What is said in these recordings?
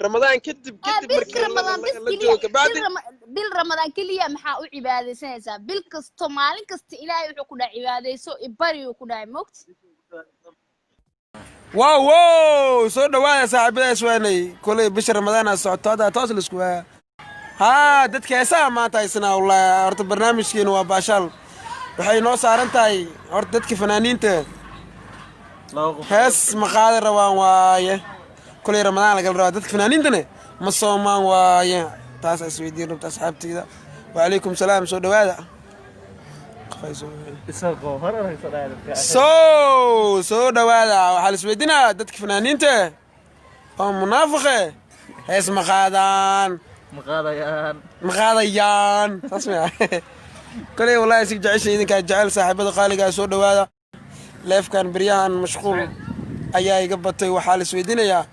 Ramadaan kadib kadib bil markii la Ramadaan bis la keliya joogo kabacdi. Bil Ramadaan keliya maxaa u cibaadaysanaysaa? Bil kasto, maalin kasta Ilaahay wuxuu ku dhahay cibaadayso, ibari uu ku dhahay, mogta. Wow wow, soo dhawaada saaxiibada iswaanay. Koley bisha Ramadaan aa socoto, hadda toos laisku waaya. Haa, dadka heesaha maanta haysanaa. Wallahi horta barnaamijkeenu waa baashaal. Waxay noo saaran tahay horta dadka fanaaniinta hees ma qaadi rabaan waaye. Koley Ramadaan lagala rabaa, dadka fanaaniintana ma soomaan waaye. Taas isweydiin rabta asxaabteyda. Wacalaykum salaam, soo dhawaada. Soo dhawaada. Waxaa la isweydiinaa dadka fanaaniinta oo munaafiqe hees ma qaadaan? Ma qaadayaan? Ma qaadayaan, saas maya. Koley wallahi si jecesha idinkaa jecel. Saaxiibada qaaligaa, soo dhawaada. Leefkan beryahan mashquul ayaa iga batay. Waxaa la isweydiinayaa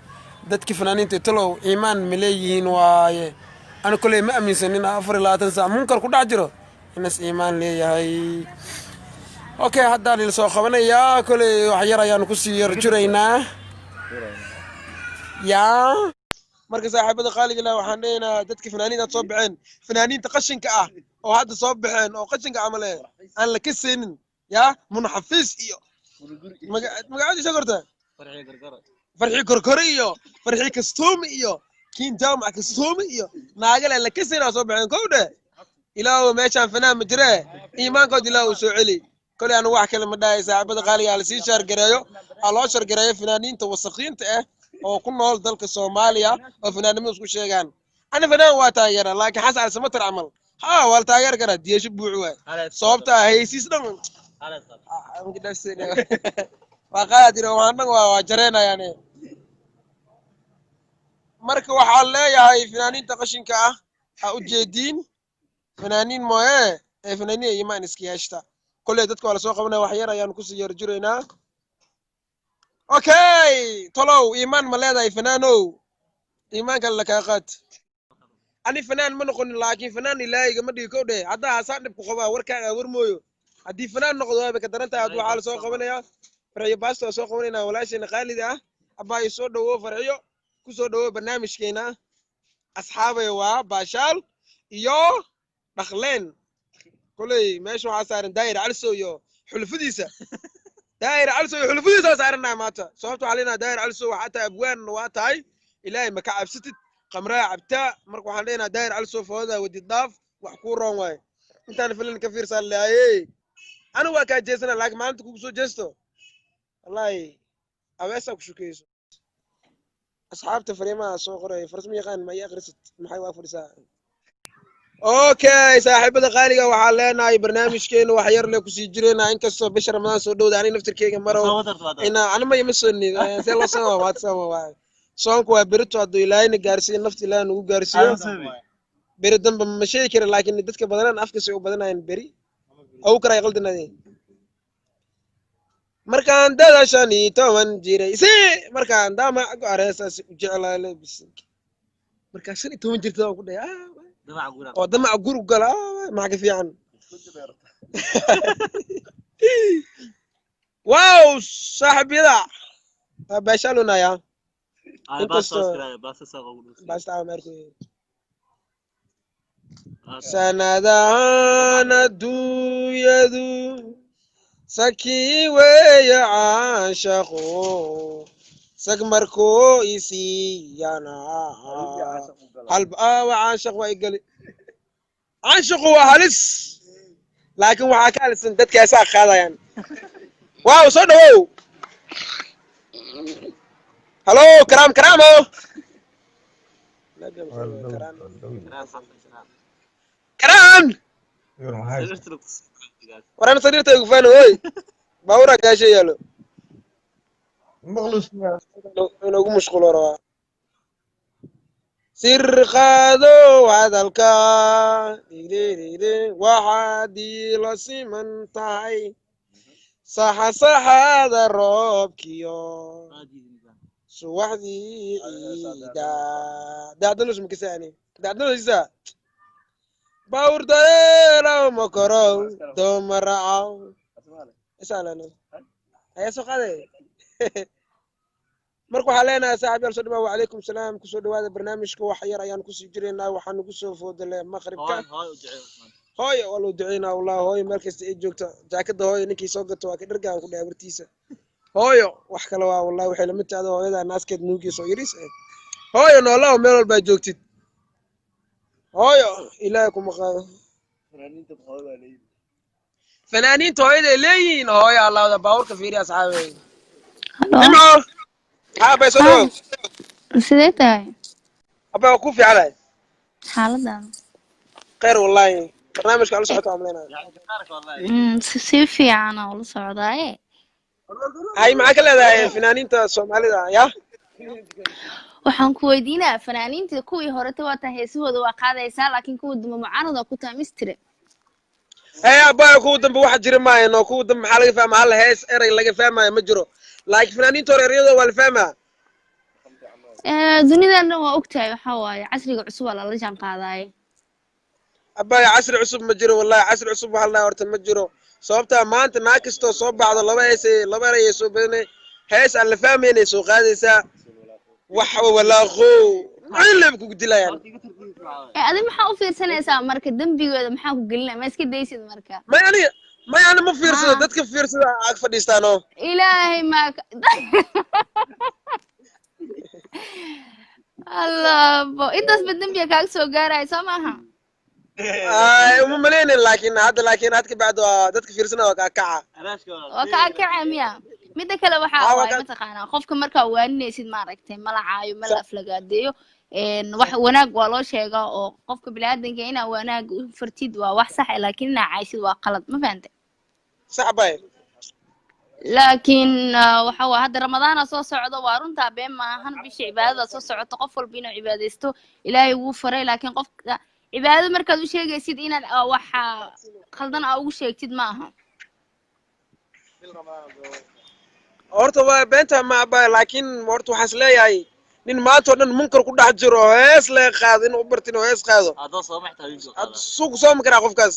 dadka fanaaniinta talow iimaan ma leeyihiin waaye. Ana koley ma aaminsanin 24 saac munkar ku dhex jiro inas iimaan leeyahay. Okay, haddaan ila soo qabanayaa. Koley wax yar ayaanu kusii yar juraynaa yaa. Marka saaxiibada qaaliga lah, waxaan dhehaynaa dadka fanaaniinta soo baxeen, fanaaniinta qashinka ah oo hadda soo baxeen oo qashinka camale aan la kasaynin yaa Munaxafiis iyo magacaadiisa korta Farxi Korkore iyo Farxi Kastuumi iyo Kiin Jaamac Kastuumi iyo naagale la kasayna soo baxeen. Kow dheh, Ilaahu meeshaan fanaan ma jiree, iimaankood Ilaahu soo celi. Koley anu wax kale ma dhahay. Saaxiibada qaaliga, lasii share gareeyo, ha loo share gareeyo fanaaniinta wasakiinta ah oo ku nool dalka Soomaaliya oo fanaannimo isku sheegaan. Ani fanaan waa taageera, laakiin Xasan Samatar camal ha waa la taageeri karaa, diyasho buuxi waay. Sababta haysiis dhan waa qaadi, waan dhan waa jareenayaan. Marka waxaan leeyahay fanaaniinta qashinka ah ha u jeediin fanaaniin mooye ee fanaaniin iimaan iska yeeshta. Kolley dadka waa lasoo qabanaya, wax yar ayaanu kusii yar juraynaa. Okay, tolow iimaan ma leedahay fanaanow? Iimaanka la kaa qaad. Ani fanaan ma noqonin, laakiin fanaan Ilaahay igama dhigi. Kow dheh, haddaa hasaan dhib ku qabaa warkaaga war mooyo. Haddii fanaan noqdo waaba ka daran tahay. Hadda waxaa lasoo qabanayaa Farxiyo Baasto. Waa soo qabanaynaa walaasheena qaalida ah. Abbaayo, soo dhawow. Farxiyo, kusoo dhawow barnaamijkeena. Asxaabay, waa baashaal iyo dhaqleen. Koley meesha waxaa saaran Daayir Calsow iyo xulufadiisa. Daayir Calsow iyo xulufadiisa saarannaha maanta. Sababta waxaa leenahay Daayir Calsow waxaa tahay abwaan, waa tahay Ilaahay maka cabsatid, qamraa cabtaa. Marka waxaan leenahay Daayir Calsow, fooda wadi daaf, wax kuu roon waaye. Intaan filin ka fiirsan leeyahay, anigu waa kaa jeesana, laakiin maalinta kugu soo jeesto wallahi abeesaa ku shukeyso. Asxaabta fariimaha soo qoray, farsamo yaqaan ma ii akhrisid? Maxay waa fadhisaa? Okay, saaxiibada qaaliga, waxaan leenahay barnaamijkeena wax yar le kusii jireynaa, inkastoo bisha Ramadaan soo dhowda. Aniga naftirkeyga marow ina ani ma ima soo see loo sooma waad sooma waay. Soonku waa berito, hadduu Ilaahayna gaarsiiyo, nafta Ilaahay nagu gaarsiiyo. Beri dambe ma sheegi kara, laakiin dadka badanaan afka say u badanayaan beri awu karay qaldinadeen. Markaan dada 15 jiray si markaan damac areesaas u jeclaa lebisinka. Markaa 15 jirta oo ku dhahay oo damac guru gala, maxaa ka fiican? Wow, saaxiibyada waa baashaalunaya. Inkastoo sanadahan adduunyadu sakii weeye, caashaqo sag markoo isiiyana halba aawa caashaq waa igali. Caashaqu waa halis, laakiin waxaa ka halisan dadka heesaa qaadayaan. Wow, soo dhawow. Halo, karaam karaamo. Karaan waraan sariirta igu faano. Oy, baaburaa gaasha yaalo inuu mashquulo rabaa. Sir qaado hadalka waxaad iila siman tahay saxa saxada roobkiyo subaxdii ciida dacdanus makasaani dacdanusa baawur dareeraw makorow dooma racaw isalano ayaa soo qaaday. Marka waxaa leenahay, saaxib yaal, soo dhawaa. Wacalaykum salaam, kusoo dhawaada barnaamijka. Wax yar ayaan kusii jiraynaa, waxaa nagu soo foodale maqribka. Hooyo waa loo duceynaa wallahi. Hooyo meel kasta ay joogta, jaakada hooyo ninkii soo gato waa ka dhargaan ku dhahay wartiisa. Hooyo wax kale waa wallahi, waxay lamid tahay hooyada naaskeed nuugeysa oo yariis eh. Hooyo noolaa meel walbaa joogtid, hooyo Ilaahay kuma qaado. Fanaaniinta hooyaday leeyihiin, hooyo allahda. Baabuurka fiiri, asxaabey. Halo. Nimco, haa bay, soo dhawow. Sidee tahay? Abba, waa ku fiicanahay. Xaaladaada? Khayr wallahi. Barnaamijka ala socota amleynaa. Si fiican aa ula socdaaye. Hay, maxaa ka leedahay fanaaniinta Soomaalida ya? Waxaan ku weydiinaa, fanaaniinta kuwii horeta waa tahay, heesahooda waa qaadaysaa, laakiin kuwa dambe mucaarada ku tahay mistire? Hee abbayo, kuwa dambe waxa jira maayano. Kuwa dambe maxaa laga fahma? Hal hees erey laga fahmayo ma jiro, laakiin fanaaniinta hore ereyadooda waa la fahmaa. Dunidan dhan waa ogtahay, waxaa waaye casriga cusub waa lala jaan qaadaaye. Abbayo, casri cusub ma jiro wallahi. Casri cusub waxa la dhahaa horta ma jiro, sababtaa maanta naag kastoo soo baxdo laba hees, laba erey ay soo badanay, hees aan la fahmaynay soo qaadaysaa, wax walaaqow cilib kugu dilayaan. Adi maxaa u fiirsanaysaa marka? Dembigooda maxaa ku gelinaya? Ma iska daysid marka? May, aniga may, ani ma fiirsado. Dadka fiirsada ag fadhiistaano. Ilaahay maa allabo, intaasba dembiga kaaga soo gaaraya soo maaha? Ay, uma malaynin, laakiin hadda, laakiin had ka bacdi waa dadka fiirsana waa kaa kaca. Waa kaa kaca miya? Midda kale waxaa waa waaye, mataqaanaa, qofka markaa waaninaysid, maaragtay, ma la caayo, ma la aflagaadeeyo. Wax wanaag waa loo sheegaa, oo qofka biniaadanka inaa wanaag u fartid waa wax sax ah, laakiin inaa caaysid waa qalad, ma fahantay? Sax bay. Laakiin waxa waa hadda Ramadaana soo socdo, waa runtaa, been maahan. Bisha cibaadada soo socoto, qof walba inuu cibaadaysto Ilaahay wuu faray, laakiin qofka cibaadada markaad u sheegaysid inaad waxa khaldan aa ugu sheegtid ma aha. Horta waa beenta ma abaya, laakiin horta waxaan is leeyahay nin maanta oo dhan munkar ku dhex jiro, hees laga qaado, inuu u barto inuu hees qaado, suuq soomi karaa qofkaas?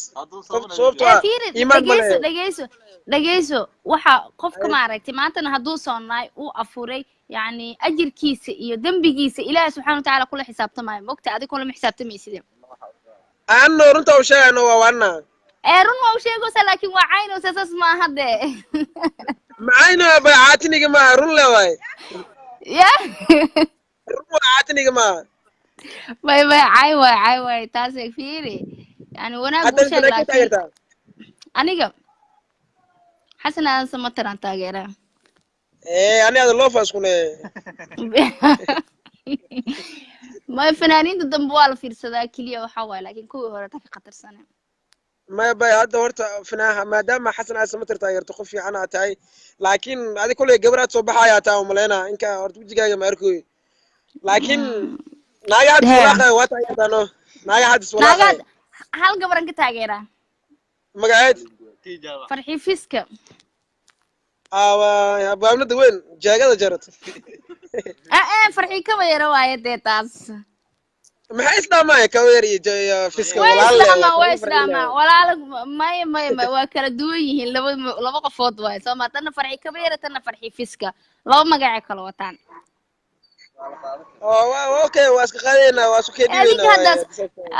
Qof sababtoo ah fiiri, iimaan ma dhegeyso, lehe. Dhegeyso, dhegeyso, waxa qofka maaragtay maantana hadduu soonaay uu afuray, yacni ajirkiisa iyo dembigiisa Ilaahay subxaana watacaala kula xisaabtamayo, mogta? Adig kulama xisaabtamaysid. Ano runta u sheegayno waa waana. Ee run waa u sheegaysaa, laakiin waa caynaysaa, saas maaha dee. Macayno abay, caatiniga maaha, run le waay. Ya. Run waa, caatiniga maaha. May may, cay waay, cay waay taasay. Fiiri, yani wanaag Hadda u sheeg, fanaan ka laakiin taageertaa? Aniga Xasan Aadan Samataraan taageeraa. Ee ani ada loo faas kune. May, fanaaniinta dambe waa la fiirsadaa keliya waxaa waaye, laakiin kuwii hore ta ka khatarsane. Maya bay, hadda horta fanaaha maadaama Xasan Aadan Samatar taageerto, qof fiican aa tahay, laakiin adi koley gabar aad soo baxayaa taa umaleynaa, inka horta wejigaaga ma arkoy, laakiin naaga hadda Hee. iswalaaqaya waa taageertaa no? Naaga hadda iswalaaqaya. Naagaad hal gabaran ka taageeraa. Magaceed? Farxi Fiska. Abaabnada weyn jeegada jarat. Farxi kaba yara waaye dee taas. Maxay isdhaamaaya kaweer iyo iyo Fiska? Way walaal le isdhaamaan, waa way kala farxi isdhaamaan walaalo. Maya maya maya, waa kala duwan yihiin, laba qofood waaye soo ma? Tanna Farxi kaba yara, tanna Farxi Fiska, laba magacay kala wataan. Oo okay, waa iska qaadaynaa, waa isku adinka keedhiweynaa. Haddaas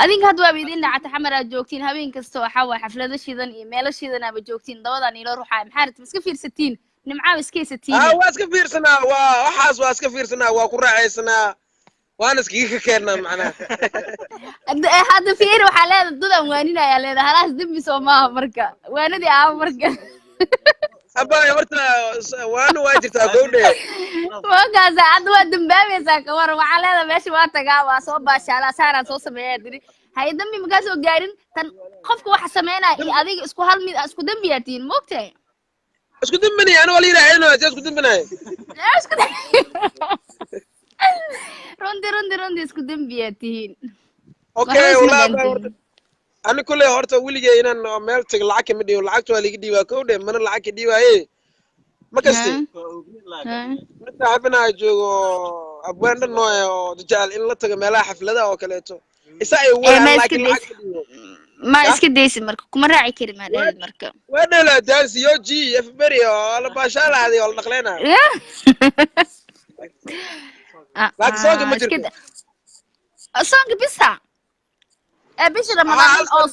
adinka hadda waaba idin dhacata, Xamar aad joogtiin, habeen kasta waxaa waay xaflado shidan iyo meelo shidan aaba joogtiin, dabadan ilo ruxaay, maxaa rabti? Ma iska fiirsatiin nimcaa iska haysatiine? Waa iska fiirsanaa, waa waxaas, waa iska fiirsanaa, waa ku raaxaysanaa, waana iskaga ka keennaa macnaha. Hadda fiiri, waxaa leedahay dudaan waaninayaa leedahay, halaas dembi soo maaha marka waanadii aaba marka? Abbaay, horta waana waa jirtaa gowdhe. Markaas hadda waa dambaabaysaa, kawar waxaa leedahay meesha waa tagaa, waa soo baashaalaa, saaraan soo sameeyaa, tiri haye, dambi makaa soo gaarin tan qofka waxa sameynaya iyo adiga isku hal mid isku dembiyaa tihiin, moogtahay? Isku dambinaya ani waa la yidhaha see isku dambinaya. Runti runti runti, isku dembiyaa tihiin. Okay. Waxba isma Wallahi abbaay, dhaantiin. Horta ani kulley horta weligay inaan meel tago lacag kama dhiibo, lacagta waa liiga dhiibaa kowdhe, mana lacag ka dhiibaaye ma kasti. Mid saaxiibinaa joogo, abwaan dhan nooye oo jecel in la tago meelaha xafladaha oo kaleeto isa ay ee ma wadaan, iska laakiin daysi lacag ka dhiibo. Ma Ya iska daysi marka, kuma raaci kari maa dhahid marka. Waa dheelaa daansi yo g f beri oo la baashaalahaday oo la dhaqleynaa. Laakiin soonka ma Iska jirto. Soonka bisa ee bisha Ramadaan Haa, dhan oo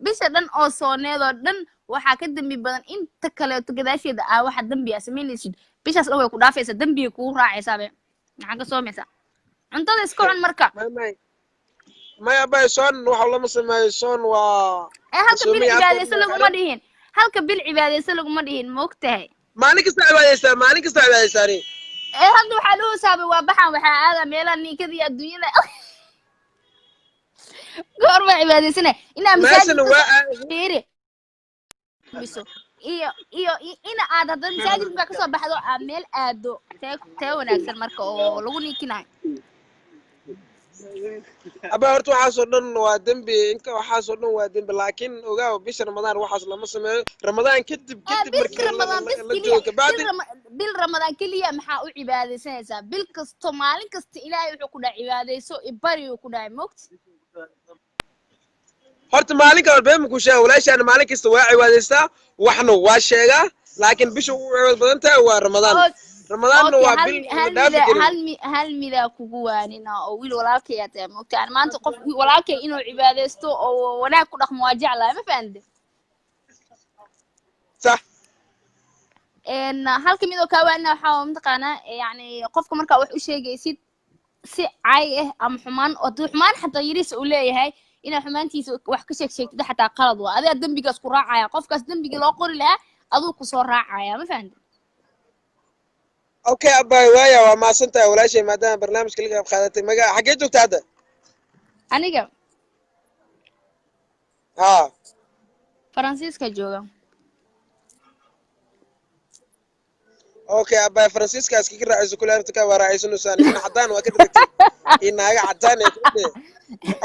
bisha dhan oo sooneed oo dhan waxaa ka dembi badan inta kaleeto gadaasheeda ah. Waxa dembi aa samaynaysid bishaas dhan way ku dhaafaysaa, dembiga kugu raacaysaa be. Maxaa ka soomaysaa? Cuntada iska cun marka. May, may, may, abay, soon waxa lama sameeyo. Soon waa Ee halka bil soomaya afka cibaadayso laguma dhihin, halka bil cibaadayso laguma dhihin, ma ogtahay? Maalin kasta cibaadaystaa, maalin kasta cibaadaystaa ani. Ee hadda waxaa lagu saabay waa baxan, waxaa aada meelaha ninkada iyo adduunyada. Goor baa cibaadaysanay inaa meeshana masaajidka waa fiiri biso iyo ina aad haddana masaajidka markaa kasoo baxdo aad meel aado, tee wanaagsan marka oo lagu niikinayo? Abaa, horta waxaasoo dhan waa dembi, inka waxaasoo dhan waa dembi, laakiin ogaaw, bisha Ramadaan waxaas lama sameeyo. Ramadaan kadib kadib bil markii la Ramadaan bis la keliya joogo kabacdi. Bil Ramadaan keliya maxaa u cibaadaysanaysaa? Bil kasto, maalin kasta Ilaahay wuxuu ku dhahay cibaadayso, ibari uu ku dhahay, mogti? Horta maalin kale been ku sheega, walaashaan, maalin kasta waa cibaadaystaa, waxna waa sheegaa, laakiin bisha ugu cibaad badan tahay waa Ramadaan. Ramadaanna Okay, waa hal bil la hal dhaafi mida karin. Hal midaa kugu waanina oo wiil walaalkay aa tahay, mogta? Aan maanta qof walaalkay inuu cibaadaysto oo wanaag ku dhaqmo waa jeclahay, ma fahamte? Sax. Halka mid oo kaa waanina waxaa mataqaanaa, yani qofka markaa wax u sheegaysid si cay ah ama xumaan, hadduu xumaan xataa yariis uu leeyahay, inaad xumaantiisa wax ka sheeg sheegtid xataa qalad waa. Adigaa dembigaas ku raacaya, qofkaas dembigii loo qori lahaa aduu kusoo raacaya, ma fahamte? Okay abay, waaya, waa mahadsan tahay walaashay, maadaama barnaamijka laga qayb qaadatay. Maga xaggee joogta hadda? Aniga? Haa. Faransiiska jooga. Okay abay, Faransiiska iskaga raacayso kule, arrinta waa raacaysanaysaa. Nin cadaan waa ka degtay iyo naaga cadaan ee kule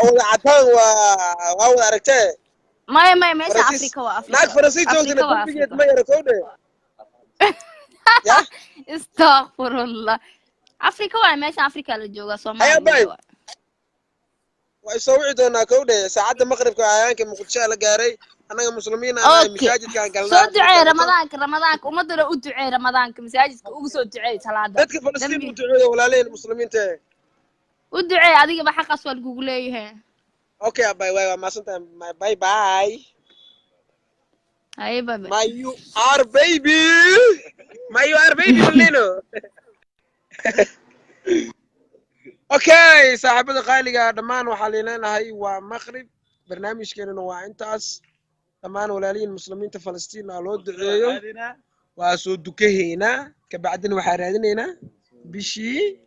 wada cadaan waa wada aragtee. Maya, maya, meesha Faransiis Afrika waa naag Afrika. Faransiis joogtana Afrika waa dembigeed Afrika. ma yara kowdhe ya. Istakfirullah, Afrika waay meesha, Afrika la joogaa. Haya. Soomaaliya Abay, waay. Waa isoo wici doonaa kowdhe. Saacadda maqribka ayaanka Muqdisho la gaaray, annaga muslimiin aan nahay. Okay. Masaajidka aan Soo galnaa. duceey Ramadaanka, Ramadaanka ummadana u duceey, Ramadaanka masaajidka ugu soo duceey salaada. Dadka Falastiin Dambi u duceeya, walaalaheen muslimiinta. U duceey, adigaba xaqaas waa lagugu leeyahay. Okay abay, waay, waa mahadsan tahay. Bye bye. Haye, bye bye. My you are baby, my you are baby Lino. Okay, saaxiibada qaaliga dhammaan waxaa leenahay waa maqrib, barnaamijkeenuna waa intaas. Dhammaan walaalihiin muslimiinta Falastiin aa loo duceeyo. Waa soo dukahaynaa, kabacdina waxaa raadinaynaa bishii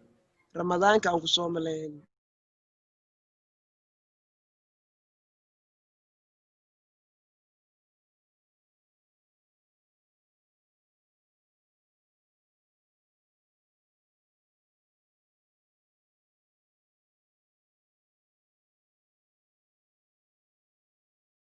Ramadaanka aan ku soo malayn.